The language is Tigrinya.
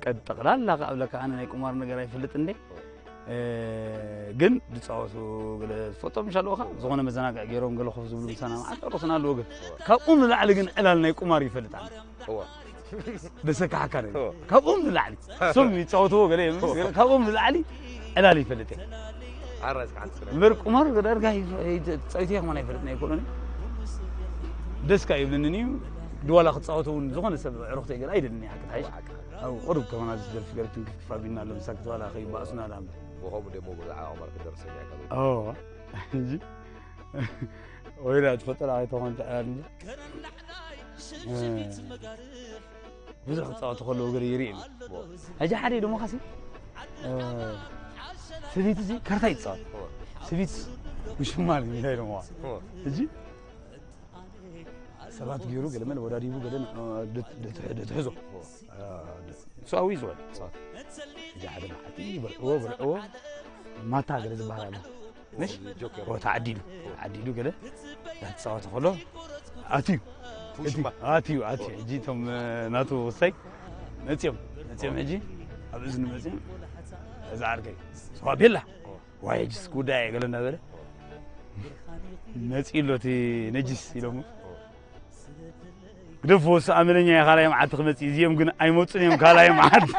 ቀድ ጠቕላላ ክኣብለካ ኣነ ናይ ቁማር ነገር ኣይፈልጥ እንዴ። ግን ዝፃወቱ ገለ ዝፈልጦም ምሽ ኣለዎ ኸ ዝኾነ መዘናግዒ ገይሮም ገለ ኮፍ ዝብሉ ምሳና መዓት ርሱና ኣለዎ። ግን ካብኡም ንላዕሊ ግን ዕላል ናይ ቁማር ይፈልጥ ኣነ። ደሰካሓካ ነ ካብኡም ንላዕሊ ሶም ይፃወትዎ ገለ የምስ፣ ካብኡም ንላዕሊ ዕላል ይፈልጥ እየ። እምበር ቁማር ገዳርጋ ፃዊት እየ ከማን ኣይፈልጥ ናይ ኮሎኒ። ደስካ ይብልንን እዩ። ድዋላ ክፃወተ እውን ዝኾነ ሰብ ዕሩኽተይ ገለ ኣይደልን እየ። ሓቂ ሓይሽ ኣብ ቁሩብ ከማና ዝደርፊ ገለ ትንክፍክፍ ኣቢልና ኣሎ ምሳ ክትባላ ከይባእሱና ላምበር። ወኸሙ ደሞ ብዛዕባ ቁማር ክደርሰኛ ከ እንጂ ወይዳ ትፈጠራ ኣይተኾን ትዕላል እንጂ ብዙሕ ክፃወቱ ከለዉ ገለ ይርኢ። ሕጂ ሓደ ደሞ ካሲ ሰበይቲ ሲ ከርታ ይፃወት። ሰበይቲ ምሽማል እንታይ ደሞ ሕጂ ሰባት ገይሩ ገለ መለ ወዳዲቡ ገለ ደትሕዞ ንሱ ኣዊ ዝበል። ሕጂ ሓደ መዓልቲ ይበልዕዎ በልዕዎ ማታ ገለ ዝበሃል ኣሎ። ምሽ ተዓዲሉ ተዓዲሉ ገለ ዳተፃወተ ከሎ ኣትዩ ኣትዩ ኣትዩ። ሕጂ እቶም ናቱ ወሳይ መፅዮም መፅዮም ሕጂ ኣብ እዝኒ መፅዮም፣ እዛ ዓርከይ ስዋ ቤላ ዋይ ሕጅስ ጉዳይ ገለ እናበለ መፂኡ ኣሎ እቲ ነጅስ ኢሎሞ። ግደፍዎ፣ እሱ ኣመለኛ እዩ። ካልኣይ መዓልቲ ክመፅእ እዩ። እዚኦም ግን ኣይመፁን እዮም። ካልኣይ መዓልቲ